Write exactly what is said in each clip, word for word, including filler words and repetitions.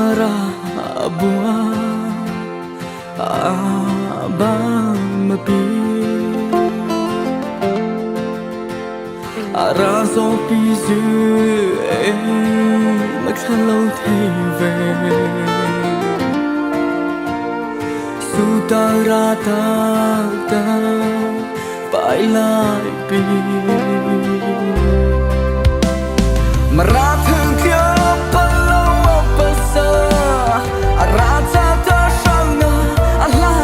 Ra bua a ba ma pi, a ra zo pi zu e ma kha lo thei ve. Su ta ra ta ta pai lai pi. Mara thei kia pa lo a pa sa, a ra cha ta sang na a la.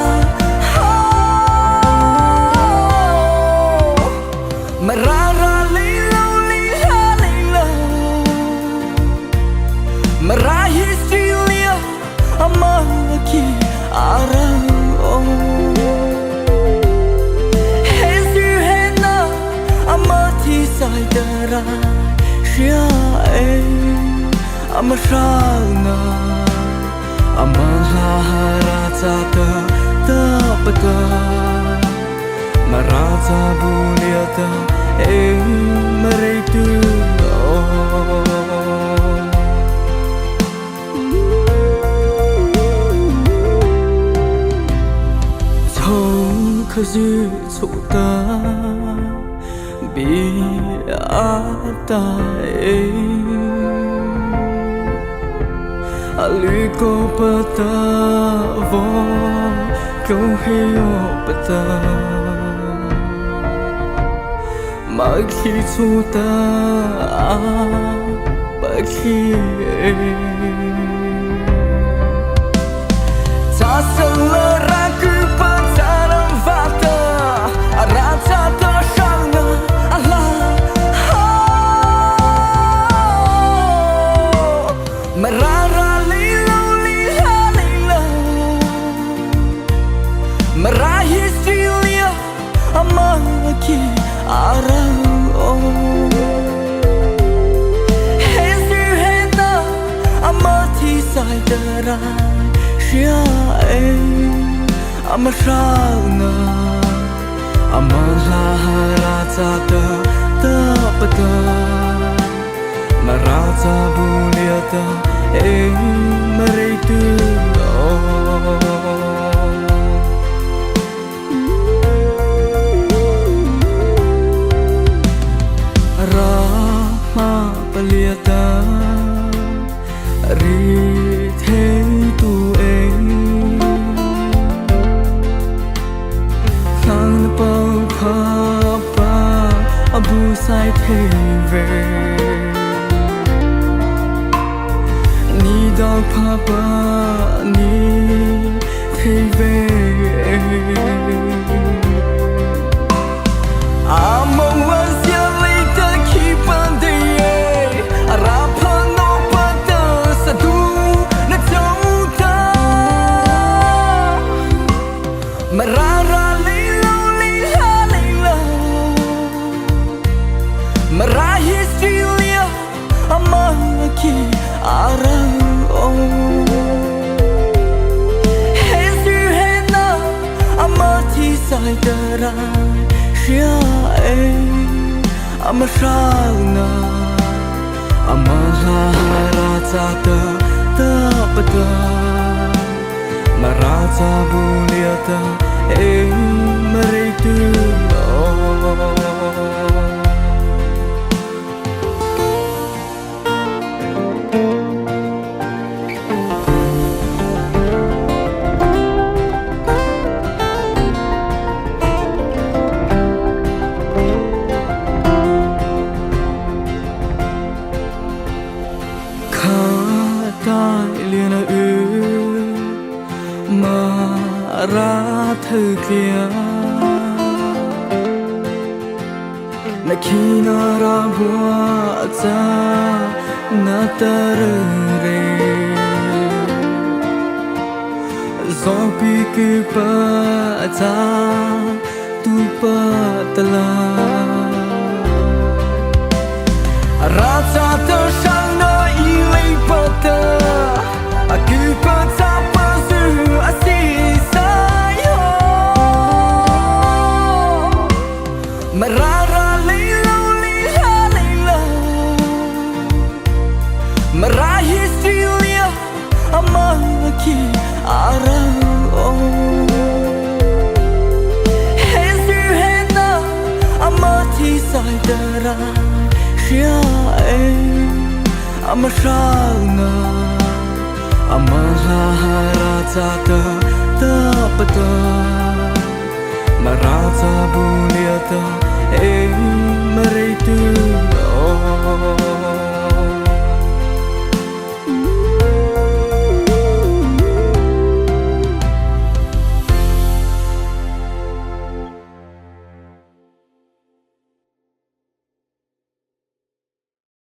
Mara ra lei lo lei la lei lo. Mara history lia ama ki a ra o. He su he na ama thi sai ta ra sia e. Ama sang na ama la ra cha ta ta pa ta. Mara cha bu lia ta e ma rei tu o. Chô kha zu chô ta bi a ta e. A lu ko pa ta vo ko he o pa ta. Ma khi chu ta a pa khi e. Cha sa la ra ku pa cha lam va ta, a ra cha ta sang na a la. Ha. Mara ra lei lo lei la lei lo. Mara history lia ama ki a ra o. He su he na ama thi sai ta ra sia e. Ama sang na ama la ra cha ta ta pa ta. Mara cha bu lia ta e ma rei tu o. Ra ma pa lia ta ri thei tu e. Khang na pau pha pa a bu sai thei ve. Ni dau pha pa ni thei ve. A mo a zia lei ta khi pa de e. A ra pha no pa ta sa du na chô ta. Mara ra lei lo lei la lei lo. Mara history lia ama ki a ra o. He su he na ama thi sai ta ra sia e. Ama sang na ama la ra cha ta ta pa ta. Mara cha bu lia ta e ma rei tu o. Kha tai liana u Mara thei kia na khi na ra bua cha na ta re. Zo pi ku pa cha tu pa ta la. Ra cha ta sang na i lei pa ta. A ku pa cha pa zu a si sa yo. Mara ra lei lo lei la lei lo. Mara history lia. A ki a rao aw. He zie he na ama thisaih ta raihria ei, ama hrona, ama hlaoa râh châta, tahpa ta Mara châbu liata eima reih tyh aw.